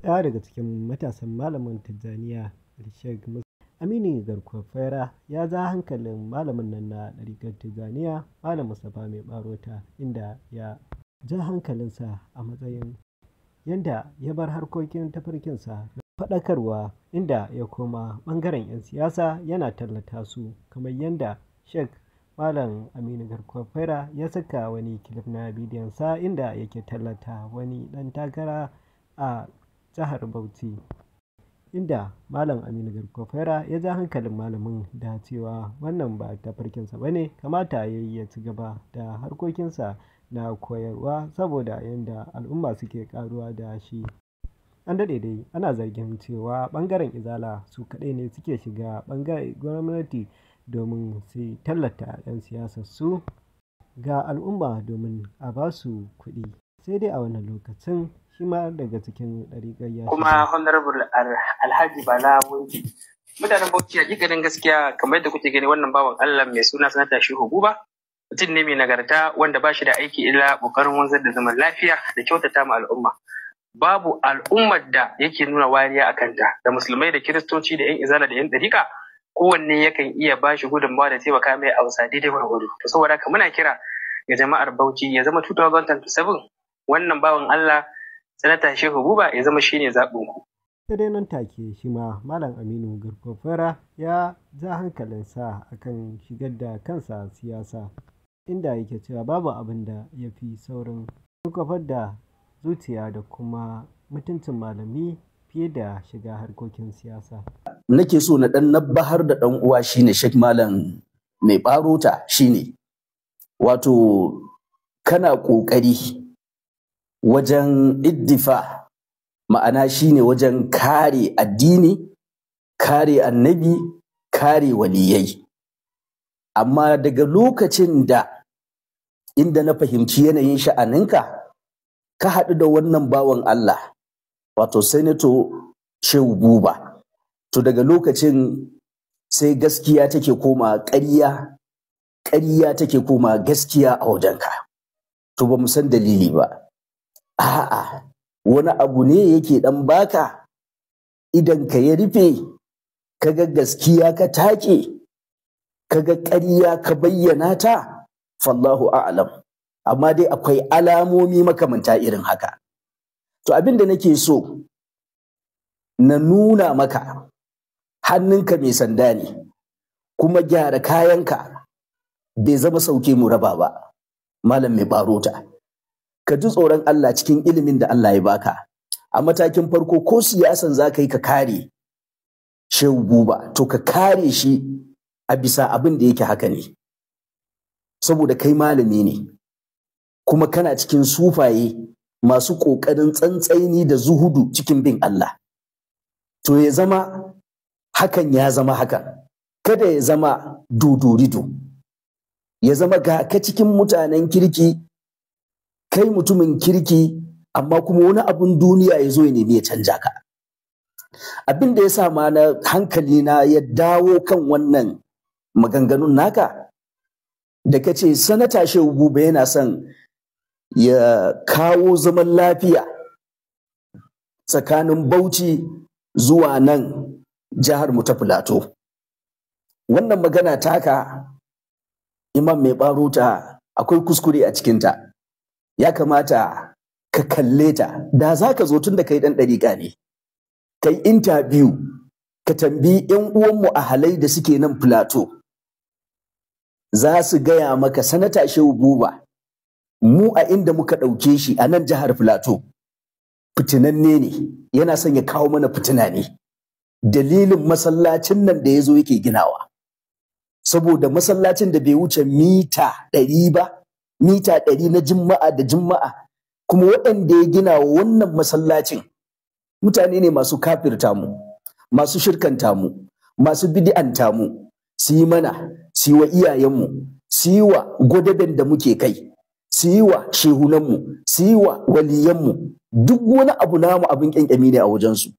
Ɗaya daga cikin matasan malamin Tijjaniya, Sheikh Aminu Garkuwar Faira, ya ja hankalin malamin nan na ɗariƙar Tijjaniya, Malam Mustapha Mai Ɓarota, inda ya ja hankalinsa a matsayin yadda ya bar harkokin tafarkinsa na faɗakarwa, inda ya koma ɓangaren 'yan siyasa yana tallata su, kamar yadda Sheikh Malam Aminu Garkuwar Faira ya saka wani kilif na bidiyonsa inda yake tallata wani ɗan takara a jihar Bauchi, inda Malam Aminu Garkuwar Faira ya ja hankalin malamin da cewa wannan ba tafarkinsa ba ne, kamata ya yi ya ci gaba da harkokinsa na koyarwa saboda yadda al'umma suke ƙaruwa da shi. An daɗe dai ana zargin cewa ɓangaren Izala su kaɗai ne suke shiga ɓangaren gwamnati domin su tallata 'yan siyasarsu ga al'umma domin a ba su kuɗi. Sai dai a wannan lokacin shi ma daga cikin ɗariƙar ya Kuma Honorable Alhaji Bala Wunti. Mutanen Bauchi, hakikanin gaskiya, kamar yadda kuke gani, wannan bawan Allah mai suna Sanata Shehu Buba mutum ne mai nagarta wanda ba shi da aiki illa kokarin wanzar da zaman lafiya da kyautata ma al'umma. Babu al'ummar da yake nuna wariya a kanta, da musulmai da kiristoci da 'yan Izala da 'yan ɗariƙa, kowanne yakan iya ba shi gudunmawa da taimaka mai a wasa daidai gwargwado. To saboda haka muna kira ga jama'ar Bauchi, ya zama 2027 wannan bawan Allah Sanata Shehu Buba ya zama shine zaɓin ku. Sai dai nan take shi ma Malam Aminu Garkuwar Faira ya ja hankalinsa akan shigar da kansa siyasa, inda yake cewa babu abin da ya fi saurin kwafar da zuciya da kuma mutuncin malami fiye da shiga harkokin siyasa. Nake so na ɗan nabbahar da ɗan uwa shine Sheikh Malam Mai Ɓarota, shine wato kana ƙoƙari wajen iddifa, ma'ana shine wajen kare addini, kare annabi, kare waliyai, amma daga lokacin da inda na fahimci yanayin sha'aninka, ka haɗu da wannan bawan Allah, wato Senator Shehu Buba, to daga lokacin sai gaskiya take koma ƙarya, ƙarya take koma gaskiya a wajenka. To ba mu san dalili ba. A'a, wani abu ne yake ɗan baka idan ka ya rufe, kaga gaskiya ka take, kaga ƙarya ka bayyana ta, fallahu a'lam. Amma dai akwai alamomi makamanta irin haka. To abin da nake so na nuna maka, hannunka mai sanda ne, kuma gyara kayanka, bai zama sauke mu raba ba. Malam Mai Barota, ka ji tsoron Allah cikin ilimin da Allah ya baka. A matakin farko, ko siyasan za ka yi ka kare Shehu Buba, to ka kare shi a bisa abin da yake haka ne, saboda kai malami ne, kuma kana cikin sufaye masu ƙoƙarin tsantsaini da zuhudu cikin bin Allah. To ya zama hakan, ya zama hakan, kada ya zama dodorido, ya zama ga ka cikin mutanen kirki, kai mutumin kirki, amma kuma wani abun duniya ya zo ya nemi ya canja ka. Abin da ya sa ma na hankali na ya dawo kan wannan maganganun naka da ka ce Sanata Shehu Buba yana son ya kawo zaman lafiya tsakanin Bauchi zuwa nan jihar mu ta Filato. Wannan magana taka, Imam Mai Barota, akwai kuskure a cikinta. Ya kamata ka kalle ta. Da za ka zo, tun da kai ɗan ɗariƙa ne, kai interview, ka tambayi 'yan uwanmu ahalai da suke nan Filato, za su gaya maka Sanata Shehu Buba, mu a inda muka ɗauke shi a nan jihar Filato, fitinanne ne, yana son ya kawo mana fitina ne. Dalilin masallacin nan da ya zo yake ginawa. Saboda masallacin da bai wuce mita 100 ba, mita 100 na Juma'a da Juma'a, kuma waɗanda ya gina wa wannan masallacin mutane ne masu kafirta mu, masu shirkanta mu, masu bid'anta mu, su yi mana, su yi wa iyayenmu, su yi wa gwadaben da muke kai, su yi wa shehunanmu, su yi wa waliyanmu, duk wani abu namu abin ƙyanƙyami ne a wajensu.